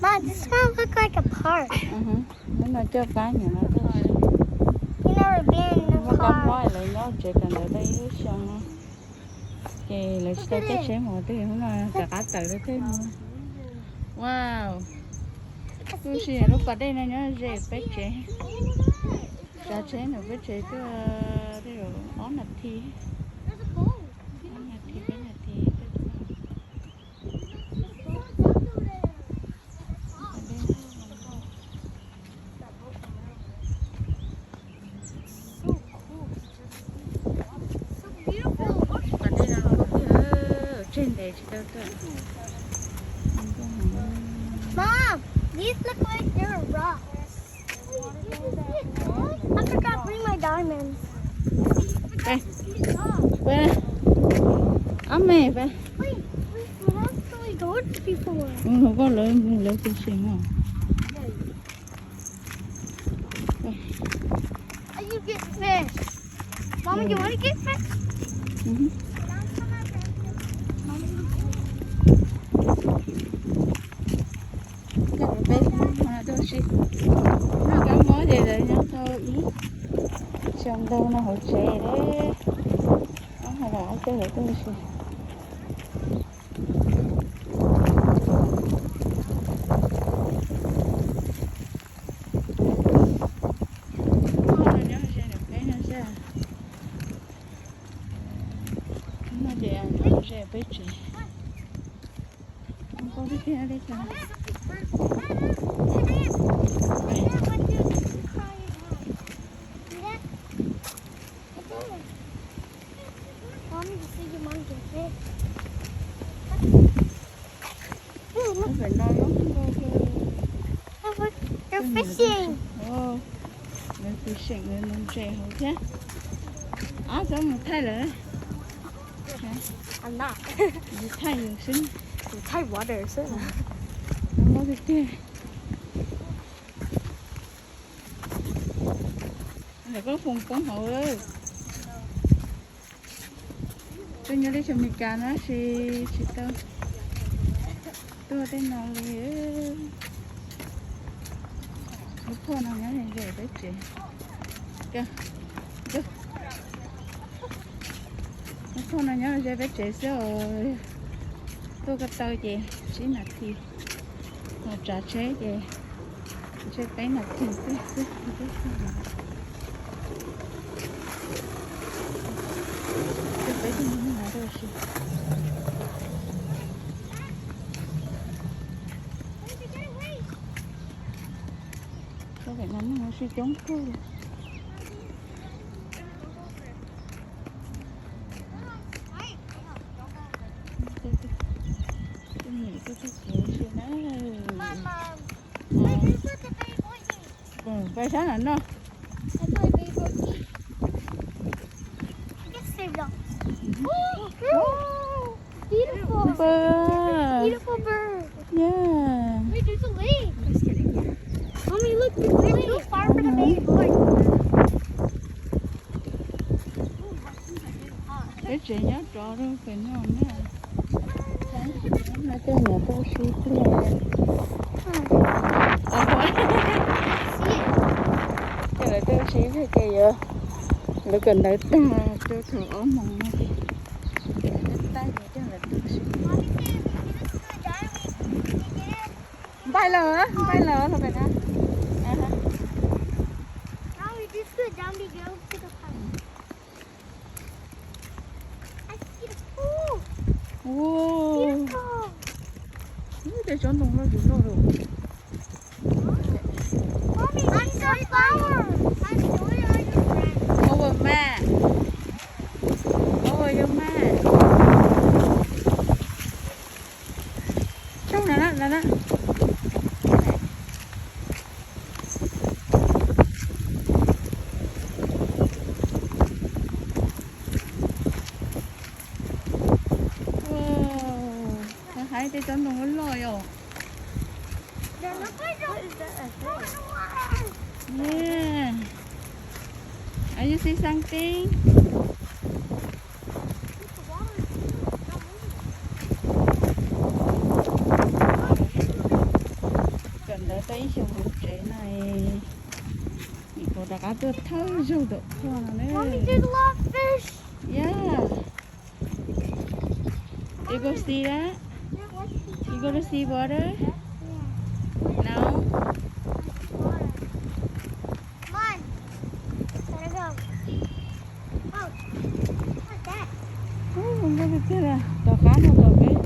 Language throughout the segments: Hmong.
Mom, this one look like a park. Hnub no coj pab niam no tuaj. We've never been in a park. Muaj kab mob lawv nyob tsev kawm ntawv tau ib lub xyoo no. Ces lawv tsis tau caij tsheb mus twg, hnub no rov qab tawm lawv thiaj mus. Wow, kuj si lub pas dej no nyob ze peb tsev. Tsav tsheb ntawm peb tsev tuaj tej zaum ob nas this, ob nas this peb nas this. Tseg ntev tsis tau tuaj. Mom, these look like they're rocks. I forgot to bring my diamonds. Ab me, wait, wait, that's really good before. Hluas nkauj lawv mus lawv tu si no. Are you getting fish? Mama, you want to get fish? Coj peb mus tu si. Noj kab mob ces lawv nyob tau ib xyoo ntau no hauv tsev li. Ob hais los ob coj lawv tu si. Nyob ze peb no xwb. No ces nyob ze peb tsev. Nkauj tiag tiag li cas. Pem no zoo nkauj kawg. They're fishing. Lawv fishing, lawv mus ntses hauv thiab. Ab, txhob mus thaij lawm. Yus thaij yus xwb. Yus thaij water xwb. Nkauj tiag tiag. Lawv koj foom koob hauv. Tuaj nyob teb chaws Amelikas no tab sis tsis tau tuaj tej no li. Lub phoj no nyob ze peb tsev. Lub phoj no nyob ze peb tsev xwb os. Tuaj ko taw ces tsib nas this, ho tsav tsheb ces ntshe peb nas this xwb xwb. Peb tus no rau si. Tau pem no sib coob kawg li. Tus niam tuaj txog kev si na. Pais sab no no. Beautiful. Beautiful bird. Yeah. Wait, there's a lake. Mommy, look, there's a lake. Too far for the baby boy. Peb tsev nyob rov rau pem no na. No coj niam tuaj ua si pliag. Coj lawv tuaj ua si pliag ces yuav, lawv kawm ntawv tag rau thaum ob moos no ces, tab ces coj lawv tuaj ua si. Npaj los, npaj los los pem na. Ua, tej tsob ntoo loj tsis loj li. Mommy, these are flowers. Over ma, over your ma. Tsob no na, no na. Wow, hais tej tsob ntoo loj loj yom. Yeah. Are you see something? Ib xyoos hauv tsev no, Nicole rov qab tuaj thawj zaug tom phoj no na. Mommy, there's a lot of fish. Yeah. You go see that? You gonna see water? Yeah. No? Come on. Gotta go. Oh, what's that? Ub, nkauj tiag tiag, tom qab no tom peb.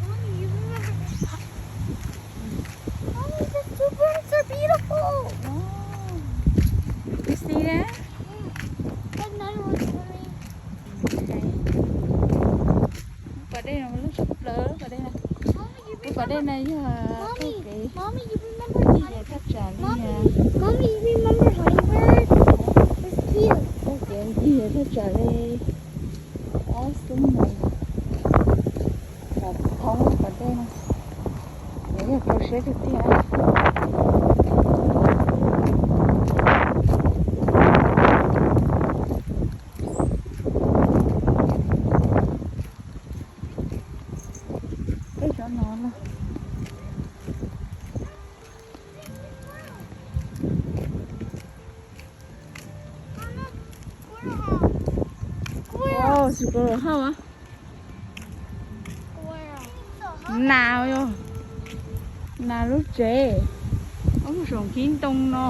Mommy, you remember this? Mommy, the two birds are beautiful. Oh. You see that? Mm. There's another one swimming. Okay. Pas dej no loj tshaj plaws, pas dej no. Pas dej no yog Mommy, Mommy, you remember Honey Bird? Mommy, you remember Honey Bird? It's cute. Txoj kev ncig thaj tsam li ob xuab moos, thoob pas dej no, nws yog rau siab tiag tiag. Peb cov no na. Wow, squirrel hauj. Nas yog nas lub tsev, ub, saum nkhib ntoo no.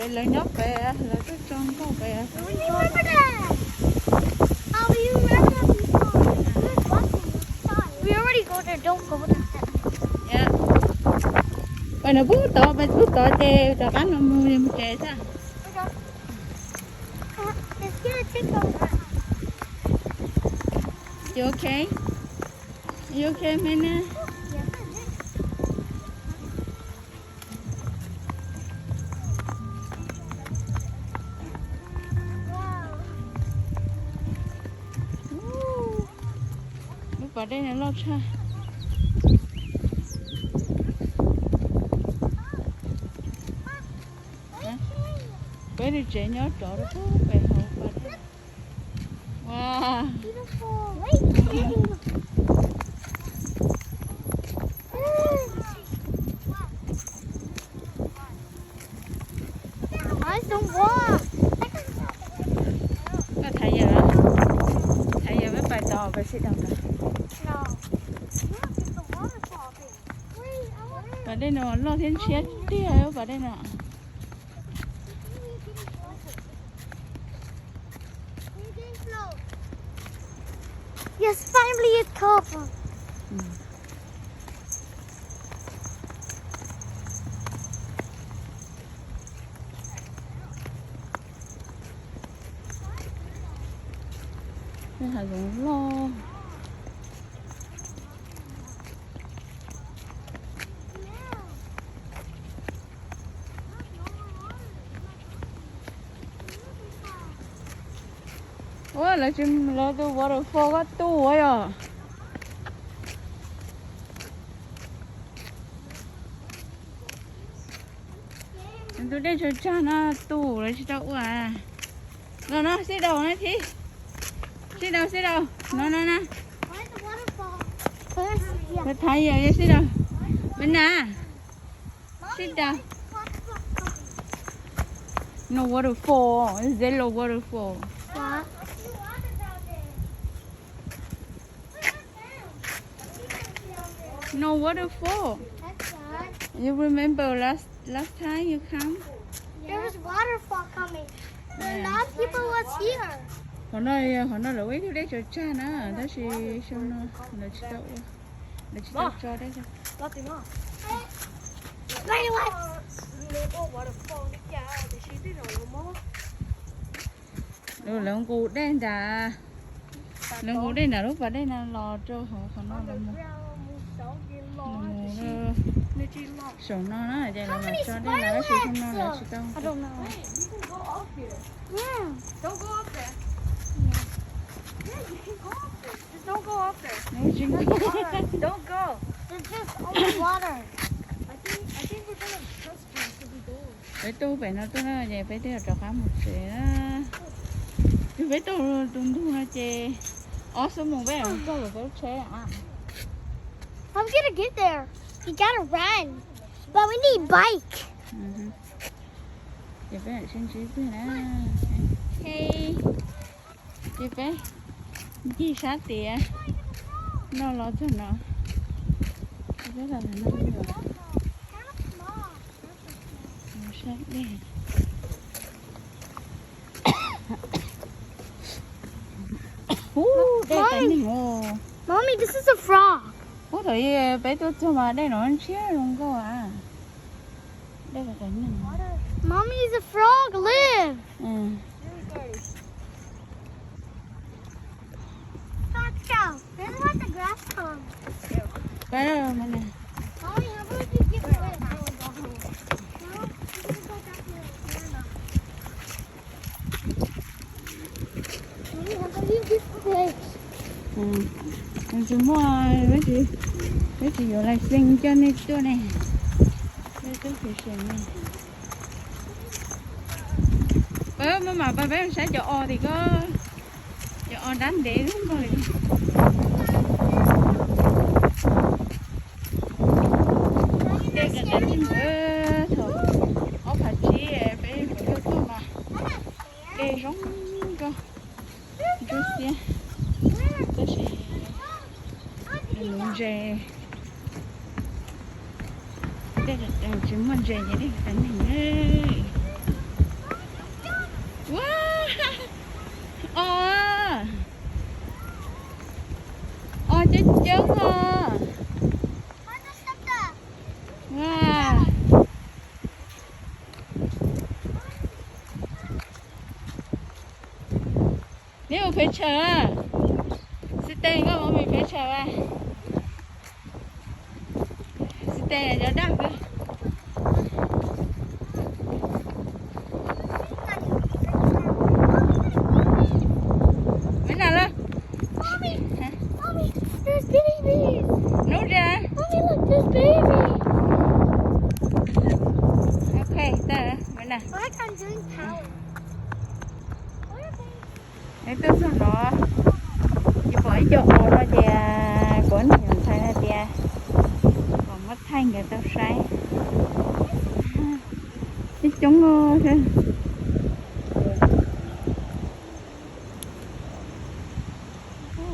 Peb lawv nyob pem, lawv twb tso nkauj pem. Pem no pub tod, peb pub tod ces rov qab no mus, mus tsev xwb. You okay? You okay, Mena? Lub pas dej no loj tshaj. Peb li tsev nyob rov rau pem hauv pas dej. Wow. Koj thaiv yawm, thaiv yawm peb pais tod peb sib daus ntawd. Pas dej no loj thiab ntshiab tiag pas dej no. Yes, finally it's covered. Hav zoov loj. Ua lawv tsis, lawv tus waterfall koj tuaj yom. Tus dej tsag tsag no tus lawv tsis tau ua. No no, sit down na Thi. Sit down, sit down. No no no. Thaiv yawm, sit down. Mena, sit down. No waterfall, zero waterfall. No waterfall. You remember last last time you come? There was waterfall coming. A lot of people was here. Qhov no, qhov no lawv ua ib tug dej tsag tsag na, tab sis xyoo no lawv tsis tau ua, lawv tsis tau tso dej. Right away. Lawv nqus dej nram, lawv nqus dej nram lub pas dej no los rau hauv qhov no los mus, saum no na, ces lawv mam tso dej los tab sis xyoo no lawv tsis tau. Peb tuaj pem no tuaj na ces peb twb yuav rov qab mus tsev na. Yog peb tuaj tus ntug no ces ob xuab moos peb mam txog lawm peb lub tsheb. How we gonna get there? We gotta run. But we need bike. Ces peb mam sib ntsib dua na. Ces peb ncig sab tiaj no los txog no. Sab dej. Ub, dej qab neeg os. Mommy, this is a frog. Ub, thaum peb tuaj txog mas dej no ntshiab zoo nkauj a. Dej qab neeg. Mommy, is a frog live. Tsis muaj, peb tsis yuav license coj nej tuaj ne. Peb tuaj xyem xyem ne. Peb muab mam pab peb saib cov os tim ko, cov os dab ntev lub nkaus li. Dej qab neeg, thaum ob phav tsib peb mus tuaj tuaj mas dej zoo nkauj, ntsuab xiab, tab sis nuv ntses, dej qab neeg tsis muaj ntses ces dej qab neeg. Ua, os, os coob coob os. Ua, neb mus pem tshav, xib teg koj mus pem tshav. Xib teg cov daj xwb. Ua na lawm. Mommy, Mommy, there's babies. Hnub ntsia. Mommy, look, there's babies. Ok, tawm ua na. Like I'm doing power. Peb tuaj txog no, ces pom ib co os no ces kuv niam ntxhais hais tias kom muab thaij nkawd tau saib. Coob coob os.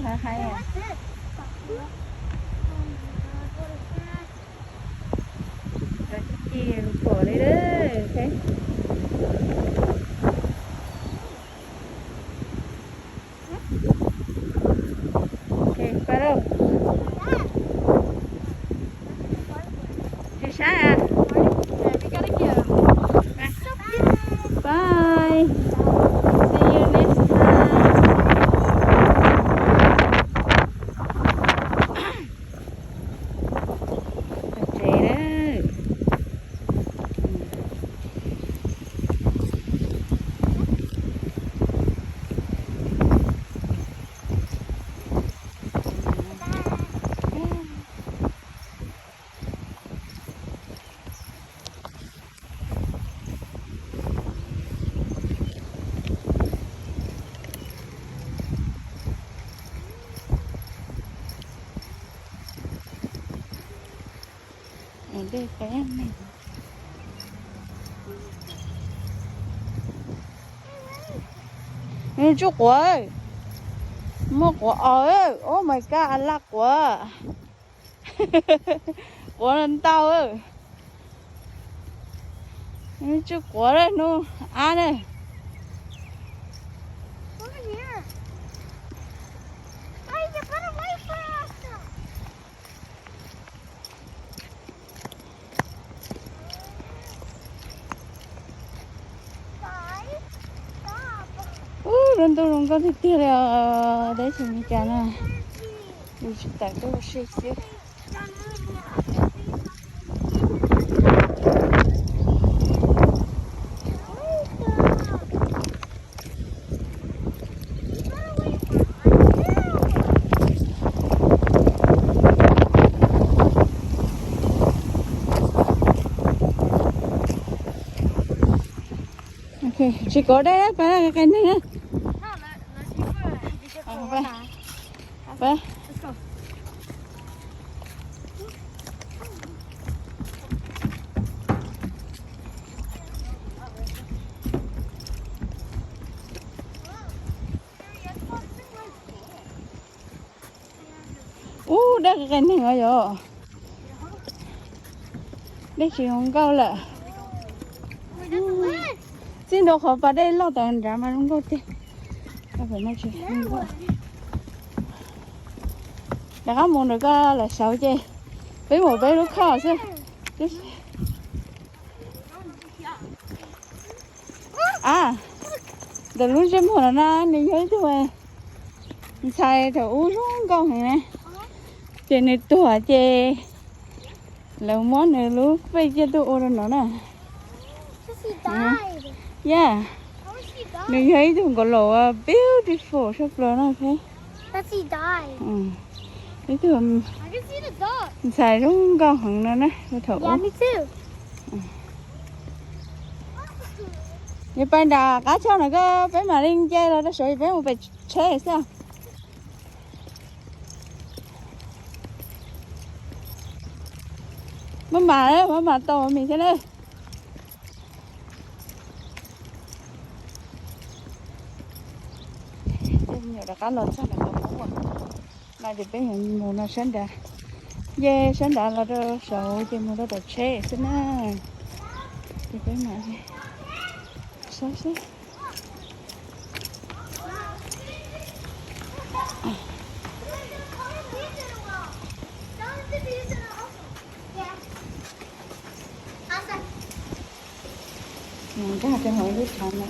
Lawv hais, lawv tsis pom li. Ok, pab lauj. Tsis saib a. Bye. See you next time. Tsev lawm. Dej qab neeg. Nws tsuj quav, muaj quav os, oh my god, a laj quav. Quav ntau. Nws tsuj quav hnub ab na. Lub ntuj zoo nkauj tiag tiag li os, teb chaws Amelikas na. Yus tsis tawm tuaj ua si xwb. Tsis kov dej, pab qias neeg. Ub, dej qias neeg os yom. Dej tsis zoo nkauj lawm. Txij ntua qhov pas dej loj tom nrad mas zoo nkauj tiag. Rov qab mus ntawm koj lawm saud ces peb mus peb lub khoj xwb. A, ntawm lub ntsej muag no na nws yog ib tug ntxhais thaum ub zoo nkauj heev na, ces nws tuag ces lawv muab nws lub pej ciaj tuaj ua rau no na. Yog, nws yog ib tug nkaus los beautiful sab plaws no. Ib tug ntxhais zoo nkauj heev no na thaum ub. Yog pais nram qab choj no koj peb mam li nce los rau saud, peb mus pem tsheb xwb. Maj mam, maj mam tau mis thiab na. Tej me nyuam rov qab los txog nram qab pub no ces peb yuav mus no sab nrad, nce sab nrad los rau saud ces mus rau tom tsheb xwb na. Ces peb mam li saib seb. Nkag rau hauv lub tshav no.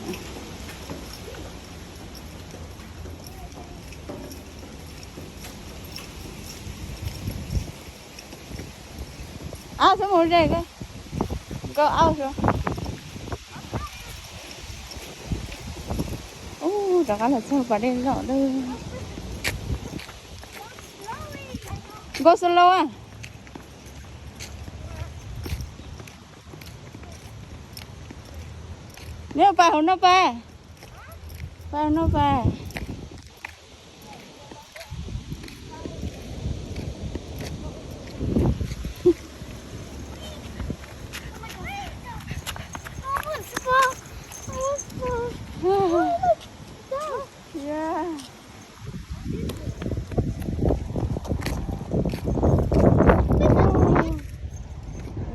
Ab, xub mus ze, nkauj auj su. Ub, rov qab los txog pas dej loj lawm. Go slow a. Neb pais hauv no pais. Pais hauv no pais.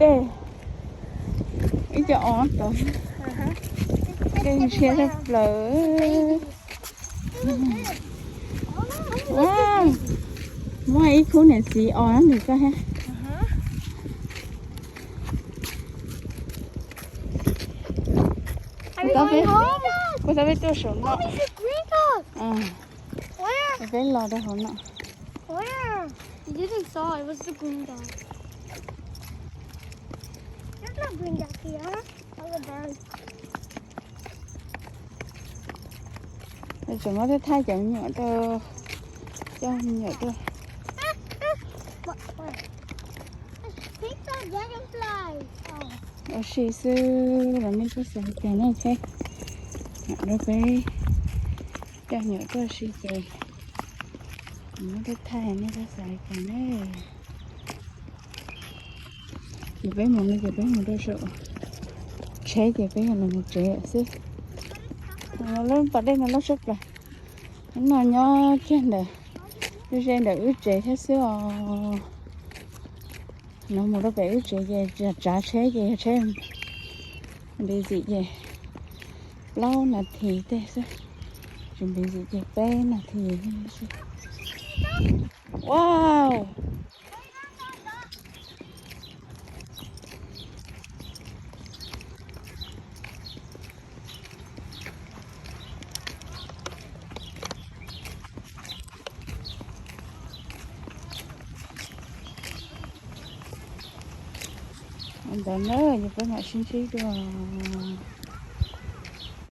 Dej, ib co os tod, dej ntshiab tshaj plaws. Muaj ib khub niam txiv os nws koj thiab. Kuv xav peb tuaj saum no. Peb los rau hauv no. Tseem muab tej thaij cov me nyuam rau, coj me nyuam rau. Ua si xwb los nej txhob xav cas ne, thaij rau peb coj me nyuam tuaj ua si ces muab tej thaij nej txhob xav cas ne. Ces peb mus no ces peb mus rau saum tsheb ces peb yuav los mus tsev xwb. Lub pas dej no loj tshaj plaws. Hnub no nyob kiag ntawm, ze ntawm wb tsev thiab xwb os. No mus rau pem wb tsev ces tsav tsheb ces yog tsheb npiv txim ces plaub nas this tej xwb, tsis npiv txim ces peb nas this xwb. Wow. Ntawd na, yog peb mam sib ntsib dua.